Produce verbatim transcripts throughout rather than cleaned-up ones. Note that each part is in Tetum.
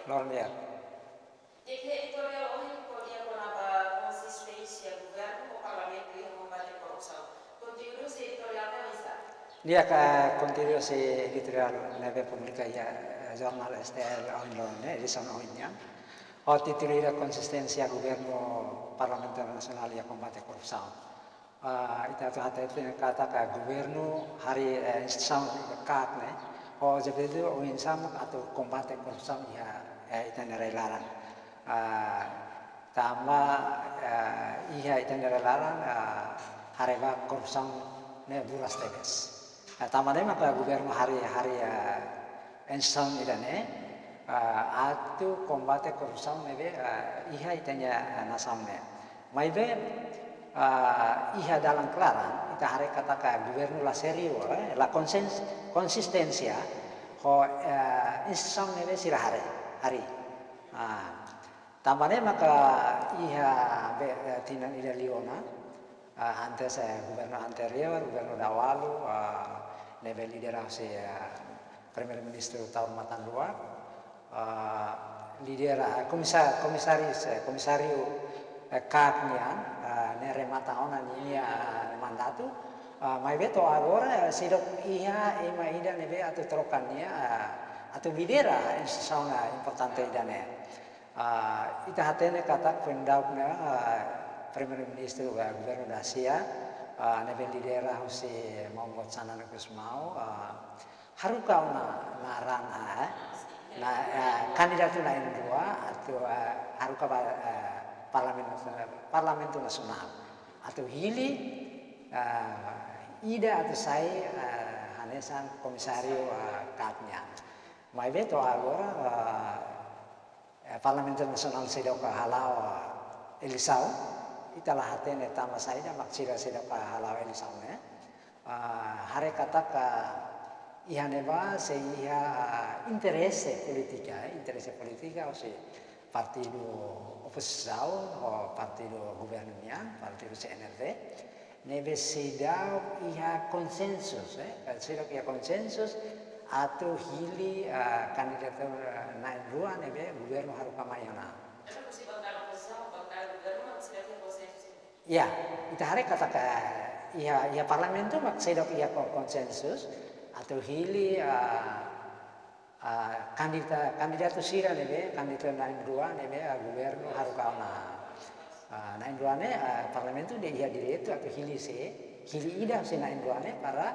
Loron di'ak. Di'ak, iha editoriál ohin ko'alia kona-ba konsisténsia governu ho parlamentu iha kombate korrupsaun. Konteúdu husi editoriál ne'e oinsá? Di'ak, konteúdu husi editoriál ne'ebé publika iha, eh, jornál S T L ohin loron ne'e, edisaun ohin nian. Ho títulu ida konsisténsia governu Parlamentu Nasionál iha kombate korrupsaun. Ah, ita atu hatete katak governu harii, eh, instituisaun KAK ne'e, ho objetivu oinsá mak atu kombate korrupsaun iha, eh, ita-nia rai-laran. Ah, tanba, eh, iha ita-nia rai-laran, ah, haree ba korrupsaun ne'e buras tebes. Ah, tanba ne'e maka governu harii, harii, ah, instituisaun ida-ne'e, ah, atu kombate korrupsaun ne'ebé, ah, iha ita-nia, ah, nasaun ne'e. Maibé, ah, iha dalan klaran, ita haree katak governu la sériu, eh, la konsens-, konsisténsia, ho, eh, instituisaun ne'ebé sira harii, harii. Ah, tanba ne'e maka iha be, eh, tinan ida liu ona, ah, antes, eh, governu anteriór, governu dahuluk, ah, ne'ebé lidera husi, ah, Primeiru-Ministru Taur Matan Ruak, ah, lidera, eh, komisa-, komisaris, eh, komisáriu, eh, KAK nian, ah, ne'e remata ona ninia, ah, mandatu, ah, maibé to'o agora, eh, seidauk iha ema ida ne'ebé atu troka nia, ah, atu lidera instituisaun, ah, importante ida-ne'e. Ah, ita hatene katak foin daudauk ne'e, ah, Primeiru-Ministru, ah, governu dasia, ah, ne'ebé lidera husi maun boot Xanana Gusmão, ah, haruka ona naran, ah, eh, na, eh, kandidatu na'in-rua atu, eh, haruka ba, eh, Parlamentu, Parlamentu Nasionál atu hili, eh, ida atu sai, eh, hanesan komisáriu, eh, KAK nian. Maibé to'o agora, eh, eh, Parlamentu Nasionál seidauk hala'o, eh, eleisaun, ita la hatene tanba saida mak sira seidauk hala'o eleisaun ne'e. Ah, haree katak iha ne'ebá sei iha, ah, interese polítika, eh, interese polítika husi partidu opozisaun ho partidu governu nian, partidu C N R T, ne'ebé seidauk iha konsensus, eh, seidauk iha konsensus atu hili, ah, kandidatu, ah, na'in-rua ne'ebé governu haruka mai ona. Entaun, husi bankada opozisaun, bankada governu, mak seidauk iha konsensus? Ya, ita haree katak iha, iha parlamentu mak seidauk iha ko-, konsensus atu hili, ah, ah, kandida-, kandidatu sira ne'ebé, kandidatu na'in-rua ne'ebé, ah, governu haruka ona. Ah, na'in-rua ne'e, ah, parlamentu nia iha direitu atu hili sé, hili ida husi na'in-rua ne'e para,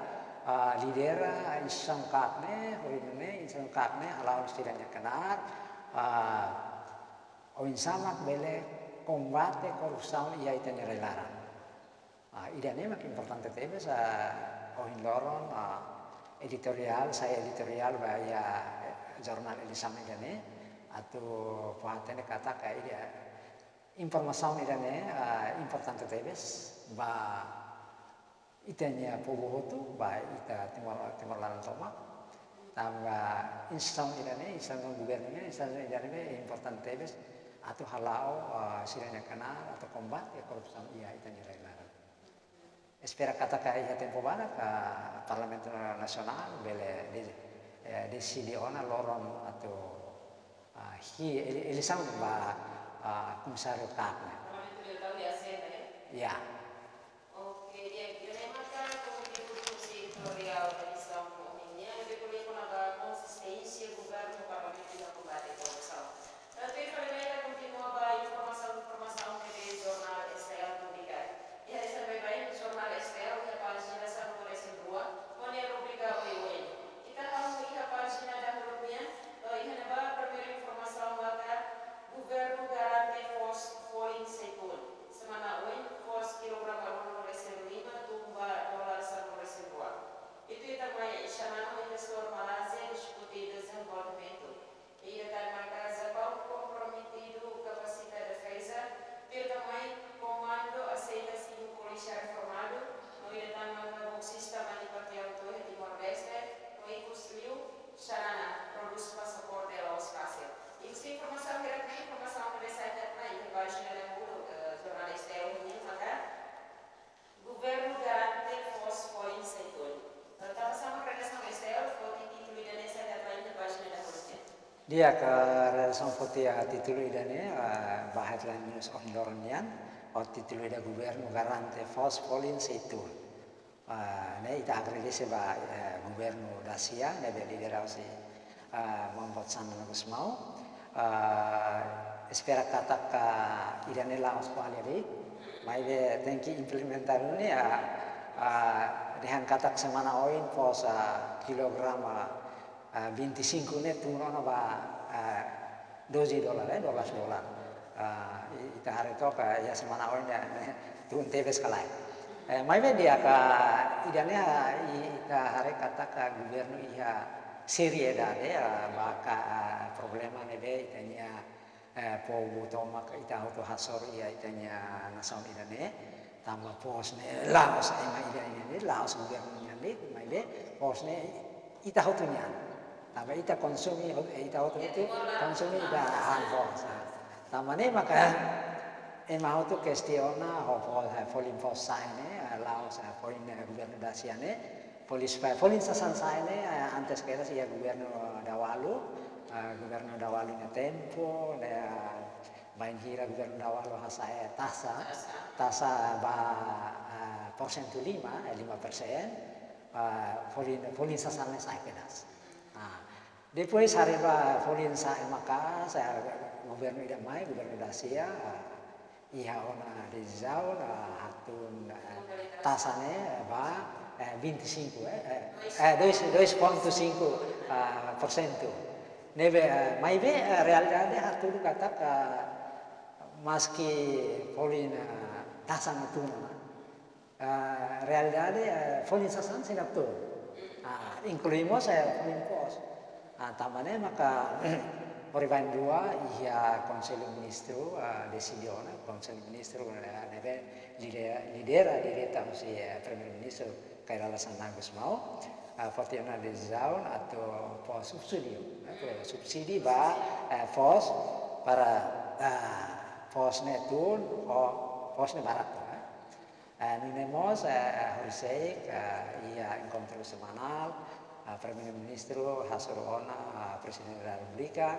ah, lidera instituisaun KAK ne'e, hodi nune'e instituisaun KAK ne'e hala'o sira-nia knaar, ah, oinsá mak bele kombate korrupsaun iha ita-nia rai-laran. Ah, ida-ne'e mak importante tebes, ah, ohin loron, ah, editoriál, sai editoriál ba iha, eh, jornál edisaun ida-ne'e, atu fó-hatene katak ida, informasaun ida-ne'e, ah, importante tebes ba ita-nia povu hotu, ba ita Timor, Timor laran tomak. Tanba instituisaun ida-ne'e, instituisaun governu ne'e, instituisaun ida-ne'e importante tebes atu hala'o, ah, sira-nia knaar atu kombate korrupsaun iha ita-nia rai-laran. Espera katak iha tempu badak, ah, Parlamentu Nasionál bele de-, eh, deside ona loron atu, ah, hili ele-, eleisaun ba, ah, komisáriu KAK ne'e. Parlamentu de Itaú de Hacienda, eh? Ya. Oke, di'ak, ida-ne'e maka konteúdu husi editoriál edisaun ohin nian, ne'ebé ko'alia kona-ba konsisténsia governu ho parlamentu iha kombate korrupsaun. Entaun, tuir fali mai ita kontinua ba informasaun, informasaun ne'ebé jornál S T L publika. Iha hanesan baibain, jornál S T L iha pájina sanulu-resin-rua, ho nia rubrika oioin. Ita hahú iha pájina dahuluk nian, no iha ne'ebá primeiru informasaun maka governu garante foos folin sei tun. Semana oin, foos kilo Di'ak, redasaun foti títulu ida-ne'e, eh, ba headline news ohin loron nian, ho títulu ida Governu garante foos folin sei tun. Ah, ne'e ita agradese ba, eh, Governu Dacia, ne'ebé lidera husi, ah, Maun Boot Xanana Gusmão. Ah, espera katak, ah, ida-ne'e la'ós ko'alia de'it, maibé tenke implementa duni, ah, ah, dehan katak semana oin foos, ah, kilograma, ah, vinte e cinco ne'e tun ona ba, ah, doze dólar, eh, dua belas dólar. Ah, i-, ita haree took, ah, iha semana oin ne'e, ne'e tun tebes ka lae. Eh, maibé di'ak, ida-ne'e, ah, i-, ita haree katak governu iha seriedade, ah, ba, ah, problema ne'ebé ita-nia, eh, povu tomak, ita hotu hasoru iha ita-nia nasaun ida-ne'e. Tanba foos ne'e la'ós ema ida-ne'e, la'ós governu nian de'it, maibé foos ne'e ita hotu nian. Tanba ita konsume, eh, ita hotu-hotu konsume ida-ne'e foos. Tanba ne'e maka ema hotu kestiona ho foos, eh, folin foos sa'e ne'e, eh, la'ós, eh, folin, eh, Governu Dacia ne'e, folin, eh, folin sasán sa'e ne'e, eh, antes kedas iha Governu Dawalu, eh, Governu Dawalu nia tempu, ne'e, eh, bainhira Governu Dawalu hasa'e taxa, taxa ba, eh, porsentu lima, eh, lima persen, eh, folin, folin sasán ne'e sa'e kedas. Ah, depois haree ba folin sa'e maka'as, eh, governu ida mai, Governu Dacia, eh, iha ona desizaun, eh, hatun, eh, taxa ne'e, eh, ba, eh, vinte e cinco, eh, eh, eh, dois, dois ponto cinco, eh, por cento. Ne'ebé, eh, maibé, eh, realidade hatudu katak, eh, maski folin, eh, taxa ne'e tun ona, ah, realidade, eh, folin sasán seidauk tun. Ah, inklui mós, eh, folin foos. Ah, tanba ne'e maka, horibainrua iha Konsellu Ministru, ah, deside ona, Konsellu Ministru, eh, ne'ebé lidera, lidera direta husi, eh, Primeiru-Ministru Kay Rala Xanana Gusmão, ah, foti ona desizaun atu fó subsídiu, eh, fó subsídiu ba, eh, foos para, ah, foos ne'e tun, ho foos ne'e barak, eh. Eh, nune'e mós, eh, horisehik, eh, iha enkontru semanál, eh, Primeiru-Ministru hasoru ona, eh, Prezidente da Repúblika,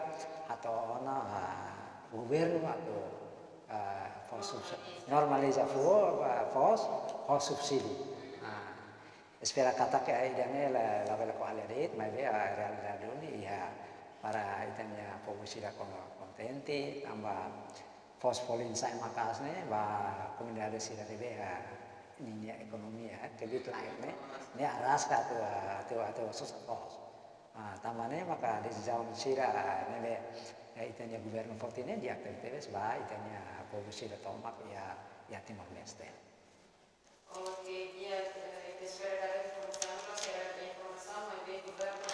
hato'o ona, eh, governu atu, eh, foos subs-, normaliza foos, eh, foos, foos subsídiu. Ah, espera katak ida-ne'e la, labele ko'alia de'it, maibé, eh, realidade duni iha para ita-nia povu sira kon-, kontente, tanba foos folin sa'e maka'as ne'e, ba komunidade sira ne'ebé, ah, ninia ekonomia, eh, kbiit-laek ne'e, ne'e araska atu, atu, atu sosa foos. Ah, tanba ne'e maka desizaun sira, ah, ne'ebé, eh, ita-nia governu foti ne'e di'ak tebetebes ba ita-nia povu sira tomak iha, iha Timor-Leste. Oke, di'ak, eh, ita espera katak informasaun, la sera de informasaun, maibé governu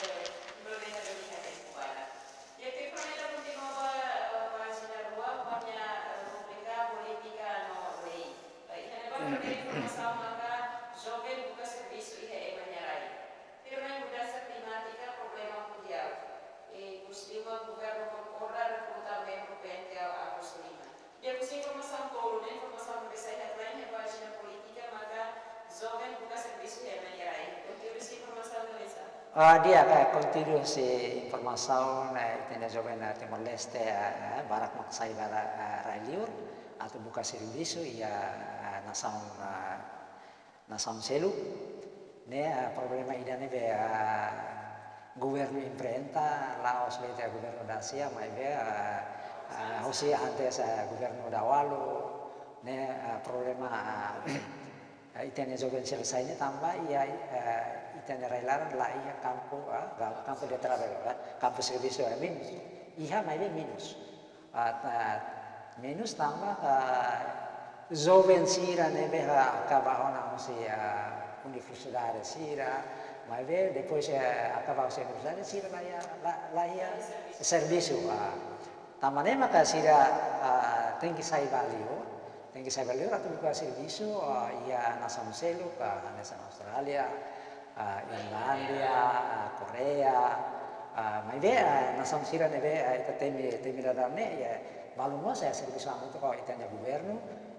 implementa duni iha tempu badak. Di'ak, ita kontinua ba, eh, pájina rua, ho nia, eh, rubrika polítika no lei. Eh, iha ne'ebá ita haree informasaun maka joven buka servisu iha ema nia rai. Firma mudansa klimátika problema mundiál. I Gusti Lima governu konkorda rekruta membru P N T L Agostu lima. Di'ak, husi informasaun tolu ne'e, informasaun ne'ebé sai headline iha pájina polítika maka joven buka servisu iha ema nia rai. Konteúdu husi informasaun ne'e oinsá? Ah, di'ak, eh, konteúdu husi informasaun, eh, ita-nia joven, eh, Timor-Leste, eh, eh, barak mak sai ba, eh, rai-liur atu buka servisu iha, eh, nasaun, eh, nasaun seluk. Ne'e, ah, problema ida ne'ebé, ah, governu enfrenta, la'ós de'it governu Dacia, maibé, ah, ah, husi antes, ah, governu Dawalu, ne'e, ah, problema, ah, ita-nia joven seluk sai ne'e tanba iha, ah, ita-nia rai-laran la iha kampu, ah, kampu de trabalho, ah, kampu servisu, ah, menus. Iha, maibé menus. Ah, ta-, menus tanba, ah, joven sira ne'ebé, ah, akaba ona husi, ah, universidade sira, maibé depois, eh, akaba husi universidade sira la iha, la, la iha servisu, ah. Tanba ne'e maka sira, ah, tenke sai ba liur, tenke sai ba liur atu buka servisu, ah, iha nasaun seluk, ah, hanesan Austrália, ah, Irlandia, ah, Koreia, ah, maibé, ah, nasaun sira ne'ebé, ah, ita temi, temi daudaun ne'e, ya, balu mós, eh, servisu hamutuk ho ita-nia governu,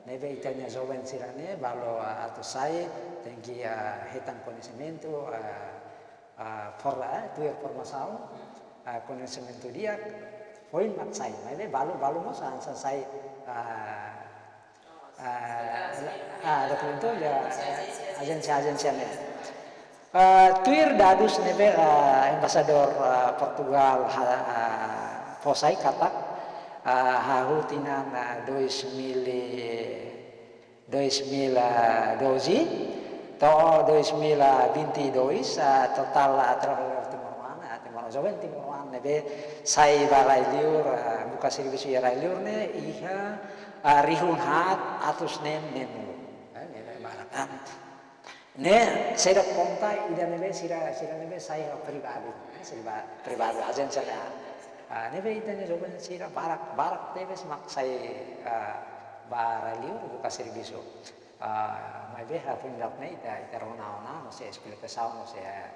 ne'ebé ita-nia joven sira ne'e, balu, ah, atu sai, tenke, ah, hetan koñesimentu, ah, ah, for-, ah, tuir formasaun, ah, koñesimentu di'ak, foin mak sai. Maibé balu, balu mós hanesan sai, ah, ah, ah, dokumentu iha, ah, ajénsia, ajénsia ne'e. Ah, tuir dadus ne'ebé, ah, embaixadór, ah, Portugal ha, ah, fó sai katak, ah, hahú tinan, ah, dois mil e dois mil e doze to'o dois mil e vinte e dois, ah, totál, ah, traballadór timoroan, ah, timoroan, joven timoroan ne'ebé sai ba rai-liur, ah, buka servisu iha rai-liur ne'e iha, ah, rihun haat atus neen neenulu. Eh, ne'e, ne'e barak. Ne'e seidauk konta ida ne'ebé sira, sira ne'ebé sai pribadi, eh, sira ba pribadi, ajénsia ne'e. Ah, ne'ebé ita-nia joven sira barak, barak tebes mak sai, ah, ba rai-liur buka servisu. Ah, maibé iha foin daudaun ne'e ita, ita rona ona, no sei esplikasaun, no sei, eh,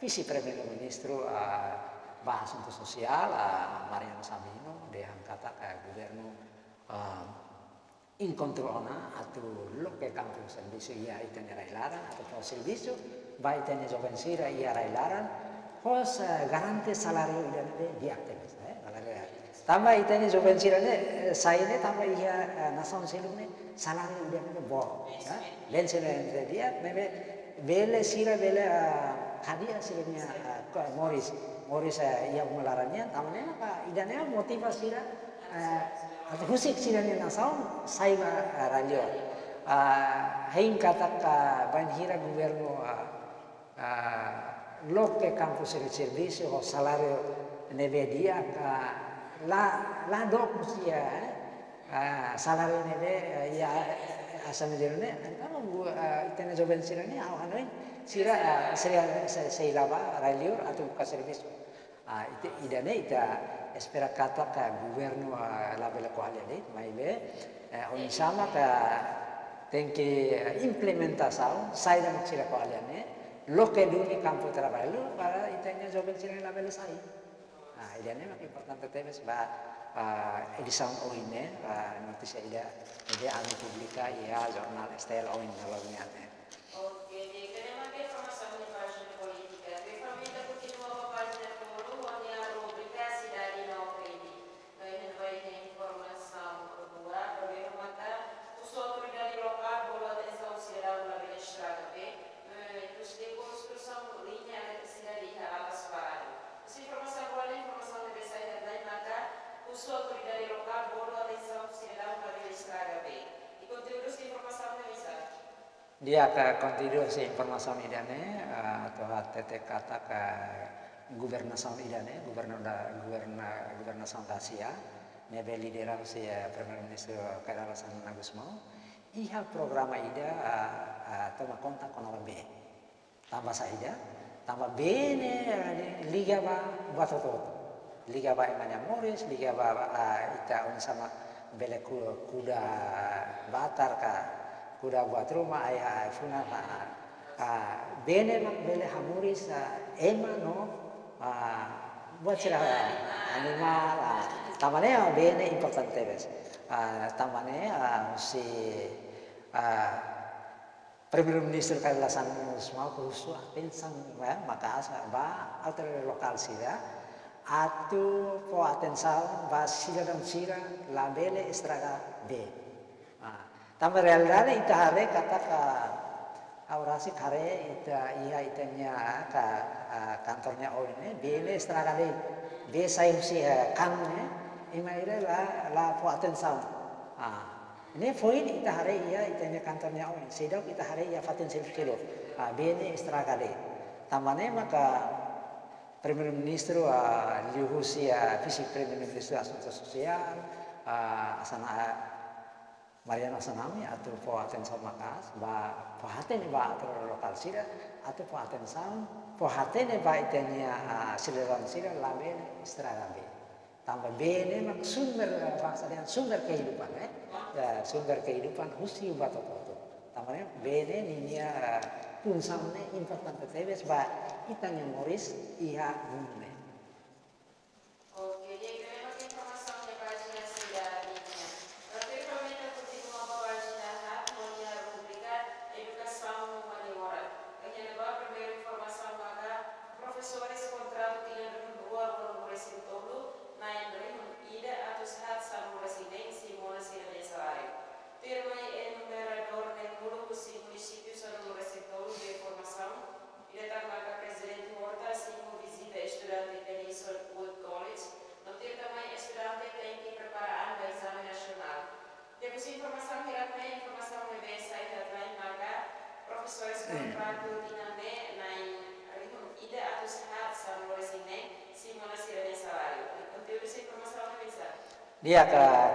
vise-primeiru-ministru, ah, ba asuntu sosiál, ah, Mariano Sabino, dehan katak, eh, governu, ah, enkontru ona atu loke kampu servisu iha ita-nia rai-laran, atu fó servisu ba ita-nia joven sira iha rai-laran, hodi, eh, garante saláriu ida ne'ebé di'ak tebes, eh, saláriu. Tanba ita-nia joven sira ne'e, eh, sai ne'e tanba iha, eh, nasaun seluk ne'e saláriu ida ne'ebé boot, eh. Vencimento di'ak, ne'ebé bele sira bele, eh, hadi'a sira-nia, eh, ko-, moris, moris, eh, iha uma laran nian, tanba ne'e maka ida ne'e motiva sira, eh, atu husik sira-nia nasaun sai ba, eh, rai-liur. Ah, hein katak, ah, bainhira governu, ah, ah, loke kampu ser-, servisu ho saláriu ne'ebé di'ak, ah, la, la dook husi, eh, ah, saláriu ne'ebé, eh, iha, eh, asam dulu ne'e, entaun, bu-, ah, ita-nia joven sira ne'e, ha'u hanoin, sira, ah, sira, se-, sei la ba rai-liur atu buka servisu. Ah, ita, ida-ne'e ita espera katak governu, ah, labele ko'alia de'it, maibé, eh, oinsá mak tenke, eh, implementasaun, saida mak sira ko'alia ne'e, loke duni kampu traballu para ita-nia joven sira labele sai. Ah, ida-ne'e mak importante tebes ba, ah, edisaun ohin ne'e, ah, notísia ida, ida ami publika iha jornál S T L ohin ne'e loron nian ne'e. Oke, di'ak, ida-ne'e mak informasaun iha pájina polítika. Tuir ferramenta kontinua ba pájina tolu, ho nia rubrika Sidade no Oprime. No iha ne'ebá iha informasaun kedua, primeiru maka, husu autoridade lokál bolu atensaun sidadaun labele estraga bee, eh, ikus de'it konstrusaun liña eletrisidade iha Alas Paradu. Husi informasaun rua ne'e, informasaun ne'ebé sai headline maka, husu autoridade lokál bolu atensaun sidadaun labele estraga bee. I konteúdu husi informasaun ne'e oinsá? Di'ak, konteúdu husi informasaun ida-ne'e, eh, atu hatete katak governasaun ida-ne'e, governu da, governa, governasaun dasia, ne'ebé lidera husi, eh, Primeiru-Ministru Kay Rala Xanana Gusmão, iha programa ida, eh, eh, toma konta kona-ba bee. Tanba saida? Tanba bee ne'e, eh, liga ba buat hotu-hotu. Liga ba ema nia moris, liga ba, ba, ah, ita oinsá mak bele ku-, kuda batar ka, kuda buat ruma, ai, ai, funa, ah, ah, bee ne'e mak bele hamoris, ah, ema no, ah, buat sira, ah, animál, ah, tanba ne'e, ah, bee ne'e importante tebes. Ah, tanba ne'e, ah, husi, ah, Primeiru-Ministru Kay Rala Xanana Gusmão husu atensaun, eh, maka'as ba autoridade lokál sira atu fó atensaun ba sidadaun sira labele estraga bee. Ah, tanba realidade ita haree katak, ah, ha'u rasik haree ita iha ita-nia ka, ah, kantor nia oin ne'e, bee ne'e estraga de'it. Bee sai husi, eh, kan ne'e, ema ida la, la fó atensaun. Ah, ne'e foin ita haree iha ita-nia kantor nia oin. Seidauk ita haree iha fatin seluk-seluk. Ah, bee ne'e estraga de'it. Tanba ne'e maka Primeiru-Ministru, ah, liuhusi, ah, Vise-Primeiru-Ministru Asuntu Sosiál, ah, Xanana, ah, Mariano Xanana atu fó atensaun maka'as, ba fó hatene ba autoridade lokál sira, atu fó atensaun, fó hatene ba ita-nia, ah, sidadaun sira labele estraga bee. Tanba bee ne'e mak sumber, eh, bahasa dehan sumber kehidupan, eh. Ya, sumber kehidupan husi buat hotu-hotu. Tanba ne'e bee ne'e ninia, eh, funsaun ne'e importante tebes ba ita-nia moris iha mundu ne'e. Oke, di'ak, ida-ne'e mak informasaun iha pájina Sidade nian. Atu informasaun kontinua ba pájina haat, ho nia rubrika Edukasaun no Mane Moral. Iha ne'ebá primeiru informasaun maka, profesores kontratu tinan rihun rua ruanulu Di'ak,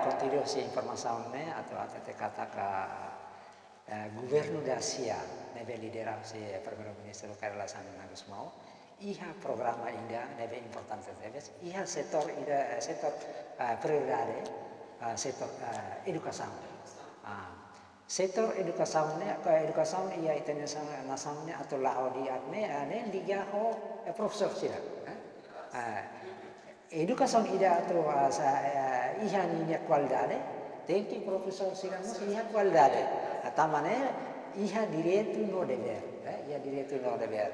kontinua husi informasaun ne'e, atu hatete katak, eh, governu dasia ne'ebé lidera husi Primeiru-Ministru Kay Rala Xanana Gusmão, iha programa ida ne'ebé importante tebes, iha setór ida, eh, setór, eh, prioridade, eh, setór, eh, edukasaun. Ah, setór edukasaun ne'e, ka edukasaun iha ita-nia nasaun ne'e atu la'o di'ak ne'e, ah, ne'e liga ho, eh, profesór sira, eh? Ah, edukasaun ida atu, ah, sa, eh, iha ninia kualidade, tenke profesór sira mós iha kualidade. Ah, tanba ne'e iha direitu no devér, eh, iha direitu no devér.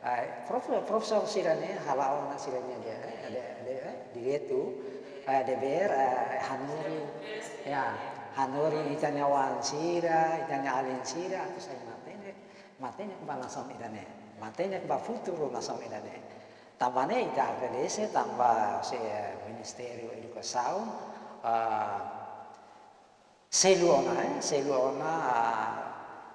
Ah, profe-, profesór sira-ne'e hala'o ona sira-nia de-, eh, de-, de-, eh, direitu, eh, devér, eh, hanorin, ya, hanorin ita-nia oan sira, ita-nia alin sira, atu sai matenek, matenek ba nasaun ida-ne'e, matenek ba futuru nasaun ida-ne'e. Tanba ne'e ita agradese tanba se, eh, Ministériu Edukasaun, ah, selu ona, eh, selu ona, ah,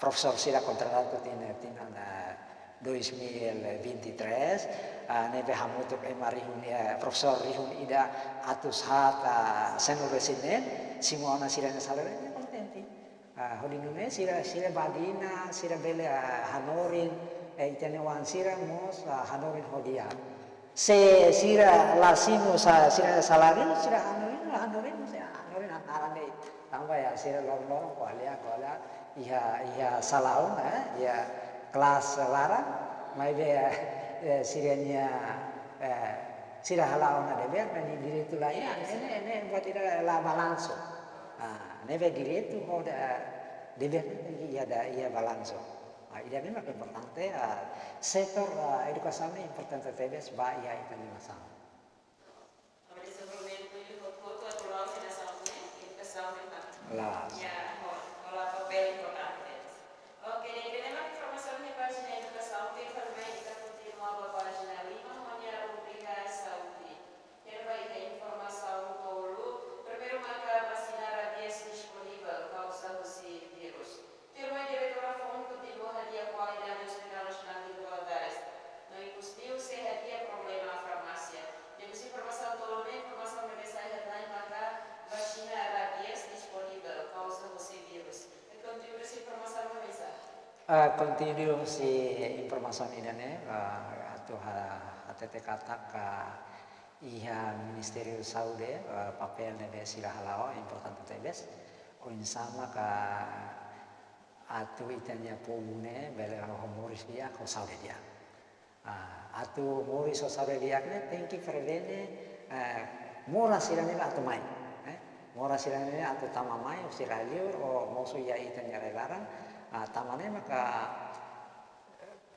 profesór sira kontratadu tinan, tinan, eh, dois mil e vinte e três, ah, ne'ebé hamutuk ema rihun, eh, profesór rihun ida atus haat, ah, sanulu-resin-neen, simu ona sira-nia saláriu, ne'e kontente. Ah, hodi nune'e sira, sira badina, sira bele, ah, hanorin, eh, ita-nia oan sira mós, ah, hanorin ho di'ak. Se sira la simu sa-, sira-nia saláriu, sira hanorin, hanorin, sira hanorin hanaran de'it. Tanba ya sira loron-loron ko'alia, ko'alia, iha, iha sala ona, eh, iha kelas laran, maibé, eh, sira-nia, eh, sira hala'o ona devér, ne'e direitu la iha, ne'e, ne'e, ne'e buat ida la balansu. Ah, ne'ebé direitu ho da-, devér iha da-, iha balansu. Ah, ida-ne'e mak importante, ah, setór, ah, edukasaun ne'e importante tebes ba iha ita-nia nasaun. Agradese novamente hotu-hotu atu la'o sira-nia saúde, edukasaun ne'e mak. Loos. Ya, ho, ho papél importante. Oke, ne'e mak informasaun iha pájina edukasaun, tuir fali mai ita kontinua ba pájina lima, ho nia rubrika saúde. Iha ne'ebá iha informasaun tolu, primeiru maka vasina rabies disponivel kauza husi vírus. Tuirmai diretora foun kontinua hadi'a kualidade Hospital Nasionál Guido Valadares. No ikus liu sei hadi'a problema farmásia. Depois informasaun tolu ne'e, informasaun ne'ebé sai headline maka vasina rabies disponivel kauza husi vírus. E konteúdu husi informasaun ne'e oinsá? Ah, konteúdu husi informasaun ida-ne'e, ah, atu ha-, hatete katak, ah, iha Ministériu Saúde, eh, papél ne'ebé sira hala'o importante tebes. Oinsá maka atu ita-nia povu ne'e bele ho moris di'ak, ho saúde di'ak. Ah, atu moris ho saúde di'ak ne'e tenke prevene, eh, moras sira-ne'e atu mai. Eh, moras sira-ne'e atu tama mai, sira liur, o mosu iha ita-nia rai-laran, ah, tanba ne'e maka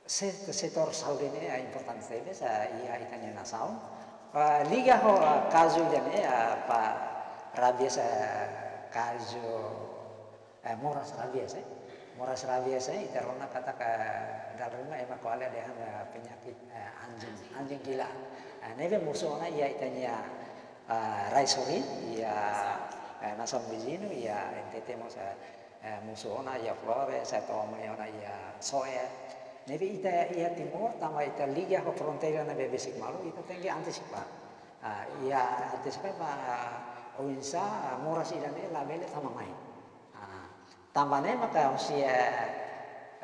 se-, setór saúde ne'e, ah, importante tebes, ah, iha ita-nia nasaun. Ah, liga ho, ah, kazu ida-ne'e, ah, ba rabies, ah, kazu, eh, moras rabies, eh. Moras rabies, eh, ita rona katak dala ruma ema ko'alia dehan, ah, penyakit, eh, anjing, anjing gila. Ah, ne'ebé mosu ona iha ita-nia, ah, rai sorin, iha, eh, nasaun viziñu, iha N T T mós, eh, eh, mosu ona iha Flores, eh, to'o mai ona iha So'e. Ne'ebé ita iha Timor, tanba ita liga ho fronteira ne'ebé besik malu, ita tenke antisipa. Ah, iha antisipa ba, ah, oinsá, ah, moras ida-ne'e labele tama mai. Ah, tanba ne'e maka husi, eh,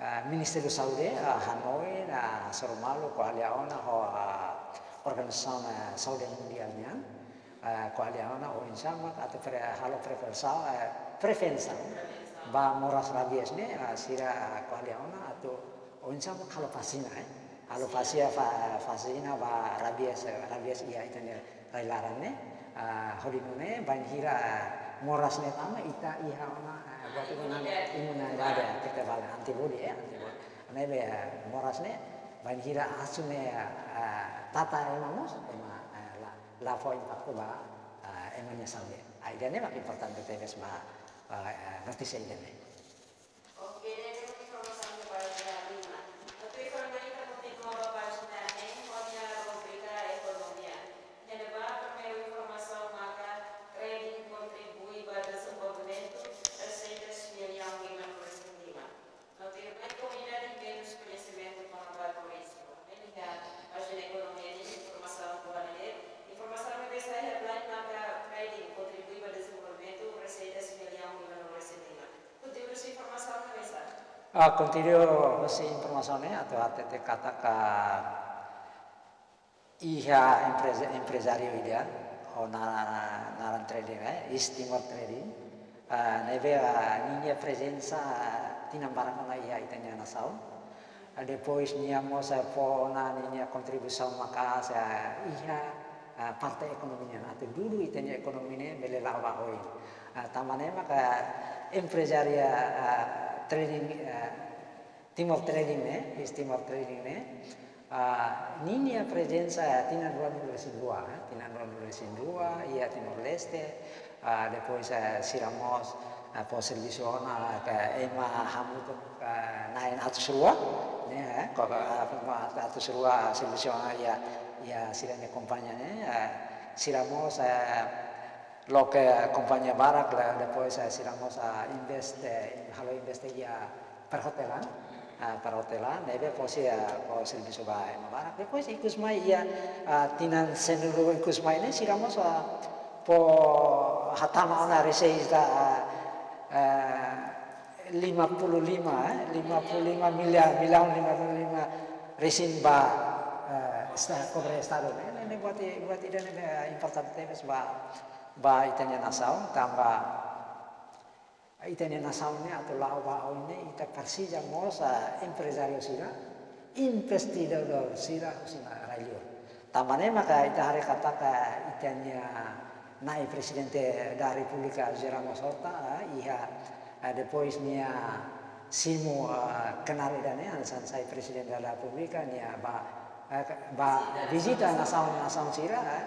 eh, Ministériu Saúde, eh, hanoin, eh, hasoru malu ko'alia ona ho, eh, Organizasaun, eh, Saúde Mundiál nian, eh, ko'alia ona oinsá mak atu pre-, halo prevensaun, eh, prevensaun ba moras rabies ne'e, eh, sira, eh, ko'alia ona atu oinsá mak halo vasina, eh. Halo vasina, va-, vasina ba rabies, eh, rabies iha ita-nia rai-laran ne'e, eh, hodi nune'e bainhira, eh, moras ne'e tama ita iha ona, eh, buat ida imunidade, kita bala antibody, eh, antibody. Ne'ebé, eh, moras ne'e bainhira asu ne'e, eh, tata ema mós, ema, eh, la, la fó impaktu ba, eh, ema nia saúde. Ah, ida-ne'e mak importante tebes ba, eh, notísia ida-ne'e. Oke, ne'e mak informasaun iha pájina lima. Atu informa ita kontinua ba pájina neen, ho nia rubrika ekonomia. Iha ne'ebá primeiru informasaun maka trading kontribui ba dezenvolvimentu, reseitas milhão lima novecentos e lima. No tuirmai komunidade menus koñesimentu kona-ba turizmu. Ne'e iha pájina ekonomia nian informasaun tuan ne'e. Informasaun ne'ebé sai headline maka trading kontribui ba Ah, kontinua husi informasaun ne'e atu hatete katak iha empreza-, emprezáriu ida, ho na-, naran trading, eh, East Timor Trading. Ah, ne'ebé, ah, ninia prezensa, ah, tinan barak ona iha ita-nia nasaun. Ah, depois nia mós, ah, fó ona ninia kontribuisaun maka'as, ah, iha, ah, parte ekonomia nian. Atu dudu ita-nia ekonomia ne'e bele la'o ba oin. Ah, tanba ne'e maka emprezáriu, ah, trading, ah, Timor Trading ne'e, East Timor Trading ne'e, ah, ninia prezensa tinan ruanulu-resin-rua, eh, tinan ruanulu-resin-rua, iha Timor-Leste, ah, depois, eh, sira mós, eh, fó servisu ona, eh, ema hamutuk, eh, na'in atus rua, ne'e, eh, ko, ko, eh, atus rua servisu ona iha, iha sira-nia kompañia ne'e, eh, sira mós, eh, loke kompañia barak la, depois, eh, sira mós, ah, investe, halo investe iha perhotelan, ah, perhotelan, ne'ebé fó sira, ah, fó servisu ba ema barak. Depois ikus mai iha, ah, tinan sanulu ikus mai ne'e sira mós, ah, fó hatama ona reseita, ah, ah, lima puluh lima, eh, lima puluh lima miliar, miliar lima puluh lima resin ba, eh, esta-, kofre Estadu ne'e, ne'e, ne'e buat i-, buat ida ne'ebé, eh, importante tebes ba, ba ita-nia nasaun, tanba ita-nia nasaun ne'e atu la'o ba oin ne'e ita presiza mós, ah, emprezáriu sira, investidór sira husi rai-liur. Tanba ne'e maka ita haree katak ita-nia na'i Prezidente da Repúblika José Ramos Horta, ah, iha, ah, depois nia simu, ah, knaar ida ne'e, hanesan sai Prezidente da Repúblika, nia ba, ah, ba vizita nasaun, nasaun sira, ah,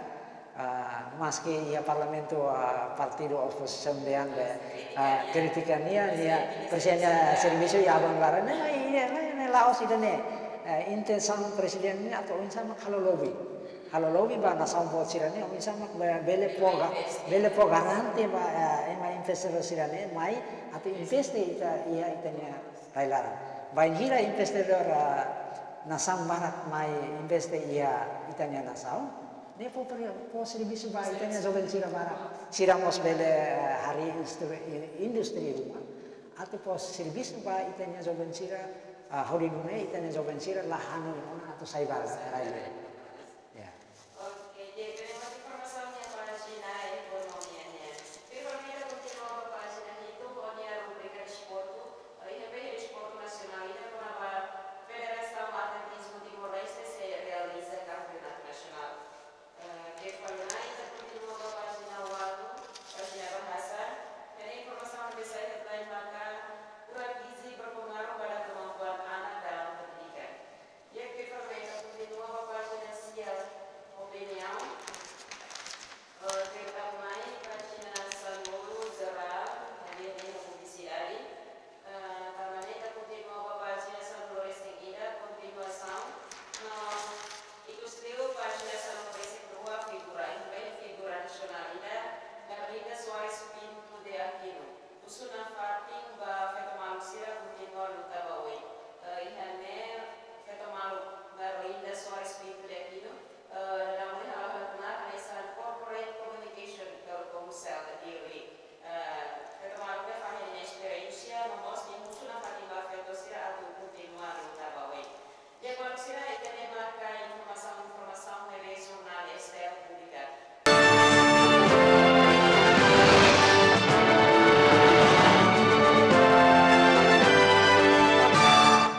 ah, maski iha Parlamentu, ah, partidu opozisaun dehan be, ah, kritika nia, nia presiza servisu iha aban-bainrua ne'e, ne'e, ne'e, ne'e la'ós ida-ne'e. Eh, intensaun Prezidente ne'e atu oinsá mak halo lobby. Halo lobby ba nasaun boot sira-ne'e, oinsá mak be-, bele fó ga-, bele fó garante ba, eh, ema investidór sira-ne'e mai atu investe ita, iha ita-nia rai-laran. Bainhira investidór, eh, nasaun barak mai investe iha ita-nia nasaun, ne'e fó pre-, fó servisu ba ita-nia joven sira barak. Sira mós bele, eh, harii indústri-, indústri ruma. Atu fó servisu ba ita-nia joven sira, ah, hodi nune'e ita-nia joven sira la hanoin ona atu sai ba rai-liur.